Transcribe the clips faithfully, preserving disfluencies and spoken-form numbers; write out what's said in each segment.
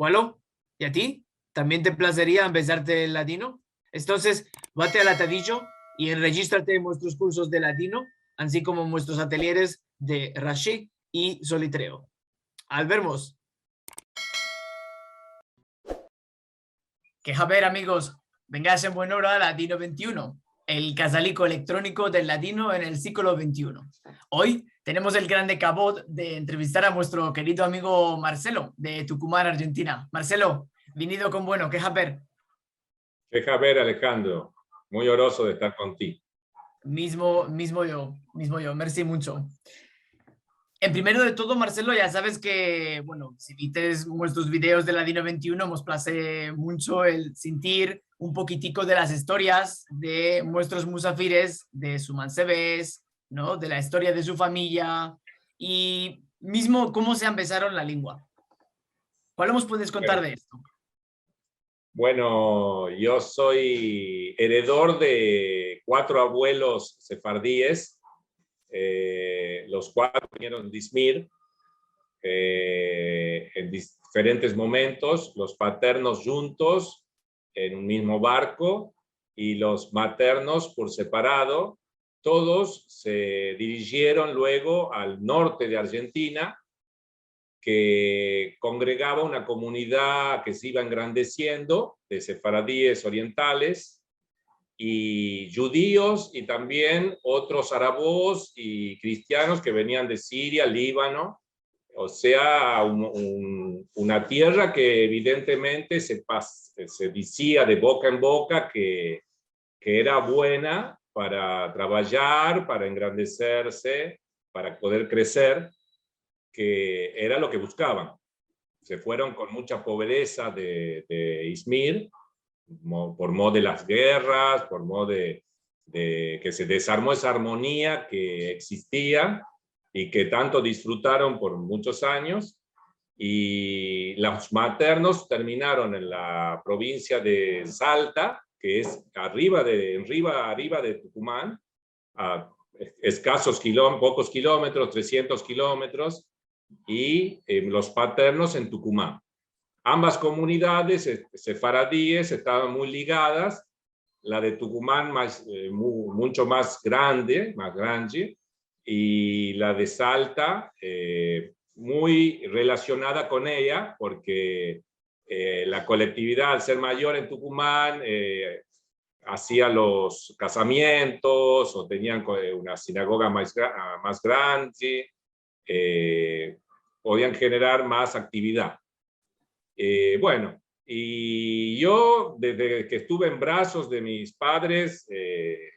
Kualo? I a ti? Tambien te plazeria ambezarte el ladino? Entonses, vate al atadijo i enrejistrate en muestros kursos de ladino, ansi komo en muestros atelieres de Rashi i Solitreo. Al vermos! Ke haber, amigos? Vengash en buena ora a Ladino vente i uno, el kazaliko elektroniko del ladino en el siglo vente i uno. Oy tenemos el grande kavod de entrevistar a muestro kerido amigo Marcelo, de Tukuman, Arjentina. Marcelo, vinido kon bueno, ke haber? Ke haber, Alejandro. Muy orozo de estar kontigo. Mizmo, mizmo yo, mizmo yo. Mersi muncho. En primero de todo, Marcelo, ya saves ke, bueno, si vites muestros videos de Ladino vente i uno, mos plaze muncho el sintir un pokitiko de las istorias de muestros musafires, de su mansevez, no? De la istoria de su famiya i mizmo komo se ambezaron la lengua. Kualo mos puedes kontar de esto? Bueno, yo soy heredor de kuatro avuelos sefardies. Eh, los kuatro vinieron de Izmir, eh, en diferentes momentos, los paternos djuntos en un mizmo barko i los maternos por separado. Todos se dirijieron luego al norte de Arjentina, ke kongregava una komunidad ke se iva engrandesiendo de sefaradies orientales i djudios i tambien otros arabos i kristianos ke venian de Siria, Libano. O sea, un, un, una tierra ke evidentemente se pas-, se dizia de boka en boka ke ke era buena para trabajar, para engrandeserse, para poder kreser, ke era lo ke buskavan. Se fueron kon muncha povreza de, de Izmir, mo-, por mo de las gerras, por mo de, de ke se dezarmo esa armonia ke egzistia i ke tanto disfrutaron por munchos anyos. I los maternos terminaron en la provinsia de Salta, ke es arriva de, arriva, arriva de Tukuman, a eskasos kilom-, pokos kilometros, tresientos kilometros, i, eh, los paternos en Tukuman. Ambas komunidades, eh, sefaradies estavan muy ligadas, la de Tukuman mas, eh, mu-, muncho mas grande, mas grande, i la de Salta, eh, muy relasionada kon eya, porke, eh, la kolektividad, al ser mayor en Tukuman, eh, azia los kazamientos o tenian ko-, eh, una sinagoga mas gra-, mas grande, eh, podian jenerar mas aktividad. Eh, bueno, i yo, desde ke estuve en brazos de mis padres, eh,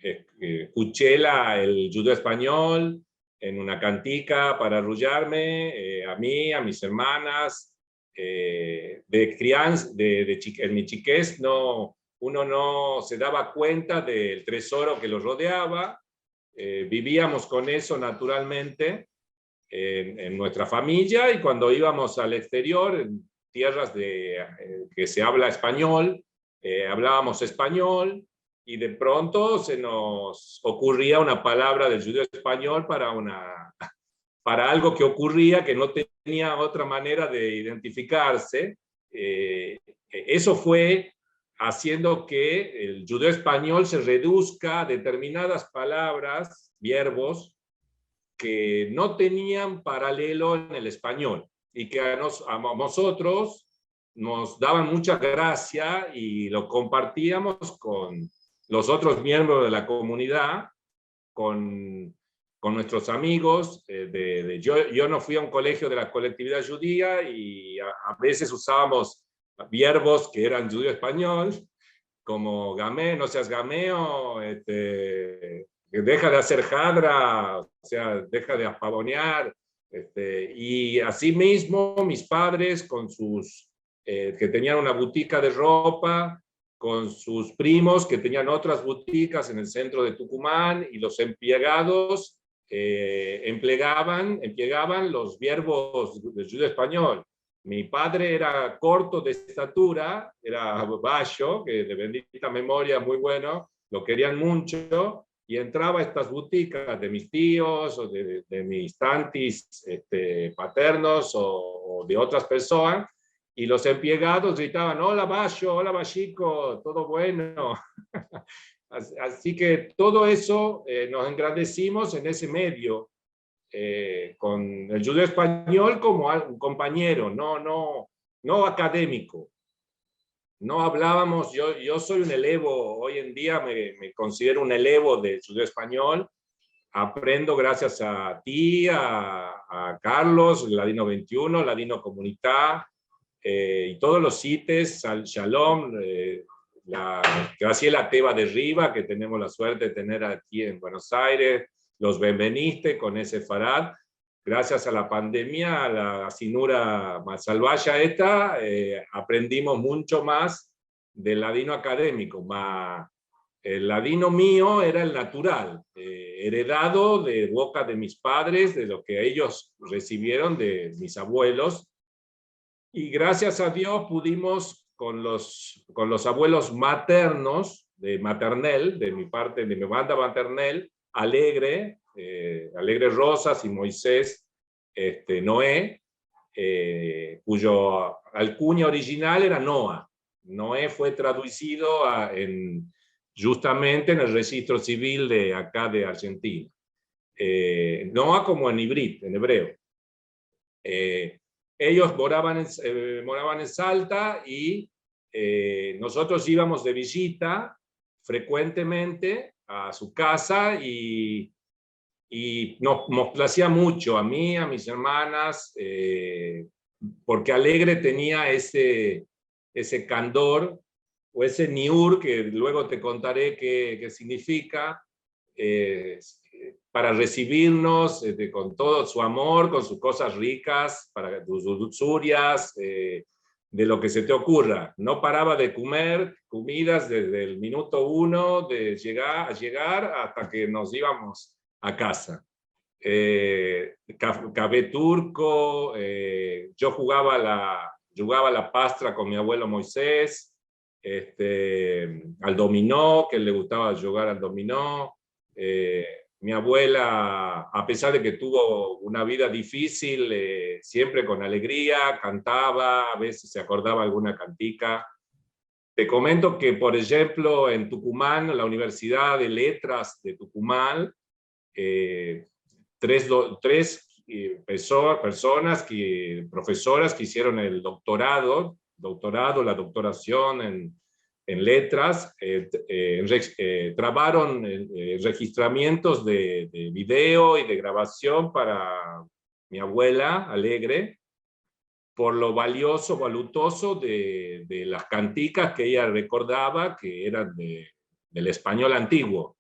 eh, eskuche la, el djudeo-espanyol en una kantika para arrullarme, eh, a mi, a mis ermanas, eh, de kriansa, de, de chik-, en mi chikez, no, uno no se dava kuenta del tresoro ke lo rodeava. Eh, biviamos kon eso naturalmente en, en muestra famiya, i kuando ivamos al eksterio, en tierras de, eh, ke se avla espanyol, eh, avlavamos espanyol, i de pronto se mos okurria una palavra del djudeo-espanyol para una, para algo ke okurria ke no tenia otra manera de identifikarse. Eh, eso fue aziendo ke el djudeo-espanyol se reduzka a determinadas palavras, verbos, ke no tenian paralelo en el espanyol i ke a nos-, a mo-, mozotros mos davan muncha grazia i lo kompartiamos kon los otros miembros de la komunidad, kon, kon muestros amigos, eh, de, de, yo, yo no fui a un kolegio de la kolektividad djudia i a, a vezes uzavamos verbos ke eran djudeo-espanyol, komo game-, no seas gameo, este, deja de azer hadra, o sea, deja de apavonear, este, i asimizmo mis padres kon sus, eh, ke tenian una butika de ropa, kon sus primos ke tenian otras butikas en el sentro de Tukuman, i los emplegados, eh, emplegavan, emplegavan los verbos del djudeo-espanyol. Mi padre era korto de estatura, era basho, ke de bendita memoria, muy bueno, lo kerian muncho, i entrava a estas butikas de mis tios o de, de mis tantis, este, paternos o, o de otras personas, Y los emplegados gritaban: "Hola, Basho, hola, Bashiko, todo bueno". As-, así que todo eso, eh, nos engrandecimos en ese medio, eh, con el judeo-espanyol como al-, un compañero, no, no, no akademiko. No hablábamos, yo, yo soy un elevo, hoy en día me, me considero un elevo del judeo-espanyol. Aprendo grasias a ti, a, a Carlos, Ladino vente i uno, Ladinokomunita, eh, i todos los sites, Sal-, Shalom, eh, la Graciela Teba de Riva, ke tenemos la suerte de tener aki en Buenos Aires, los benveniste kon e sefarad. Grasias a la pandemia, a la asinura mas salvaja esta, eh, aprendimos muncho mas del ladino akademiko, ma el ladino mio era el natural, eh, eredado de boka de mis padres, de lo ke eyos resivieron de mis avuelos. I grasias a Dios pudimos kon los, kon los avuelos maternos de maternel, de mi parte, de mi banda maternel, Alegre, eh, Alegre Rosas i Moisés, este, Noe, eh, kuyo alkunya orijinal era Noa. Noe fue tradusido a, en, justamente en el rejistro sivil de aka de Arjentina. Eh, Noa komo en ivrit, en ebreo. Eh, eyos moravan en, eh, moravan en Salta i, eh, mozotros ivamos de vijita frekuentemente a su kaza i, i nos, nos plazia muncho a mi, a mis ermanas, eh, porke Alegre tenia ese, ese kandor o ese niur ke luego te kontare ke, ke signifika, eh, para resivirnos, este, kon todo su amor, kon sus kozas rikas, para sus dulzurias, eh, de lo ke se te okurra. No parava de komer komidas desde el minuto uno de yegar, a yegar asta ke mos ivamos a kaza. Eh, ka-, kabe turko, eh, yo jugava la, jugava la pastra kon mi avuelo Moisés, este, al domino, ke le gustava djugar al domino. Eh, mi avuela, a pezar de ke tuvo una vida difisil, eh, siempre kon alegria, kantava, a vezes se akordava alguna kantika. Te komento ke, por enshemplo, en Tukuman, la Universidad de Letras de Tukuman, eh, tres do-, tres, eh, perso-, personas ke, profesoras ke izieron el doktorado, doktorado, la doktorasion en, en letras, eh, eh, en reg-, eh, travaron, eh, eh, rejistramientos de, de video i de gravasion para mi avuela Alegre, por lo valiozo, valutozo de, de las kantikas ke eya rekordava ke eran de, del espanyol antiguo.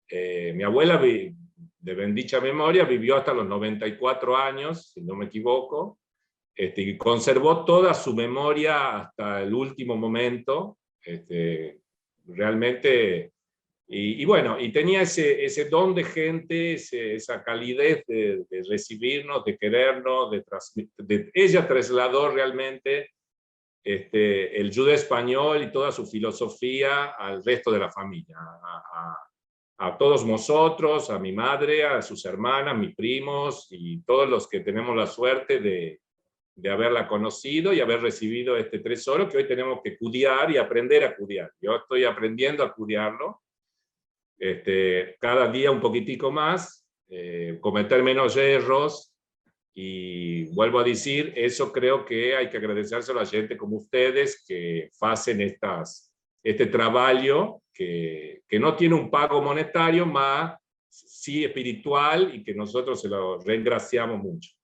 Eh, mi avuela vi-, de bendicha memoria, vivio asta los noventa i kuatro anyos, si no me ekivoko, este, i konservo toda su memoria asta el ultimo momento. Este, realmente, i, i bueno, i tenia ese, ese don de djente, ese, esa kalidez de, de resivirnos, de kerernos, de transmi-, de, eya traslado realmente, este, el djudeo-espanyol i toda su filozofia al resto de la famiya, a, a, a todos mozotros, a mi madre, a sus ermanas, mis primos i todos los ke tenemos la suerte de, de averla konosido i aver resivido este tesoro ke oy tenemos ke kudiar i aprender a kudiar. Yo esto aprendiendo a kudiarlo, este, kada dia un pokitiko mas, eh, kometer menos erros, i vuelvo a dizir, esto kreo ke ay ke agradeserselo a djente komo ustedes ke azen estas, este trabajo ke, ke no tiene un pago monetario, mas si espiritual i ke mozotros se lo rengrasiamos muncho.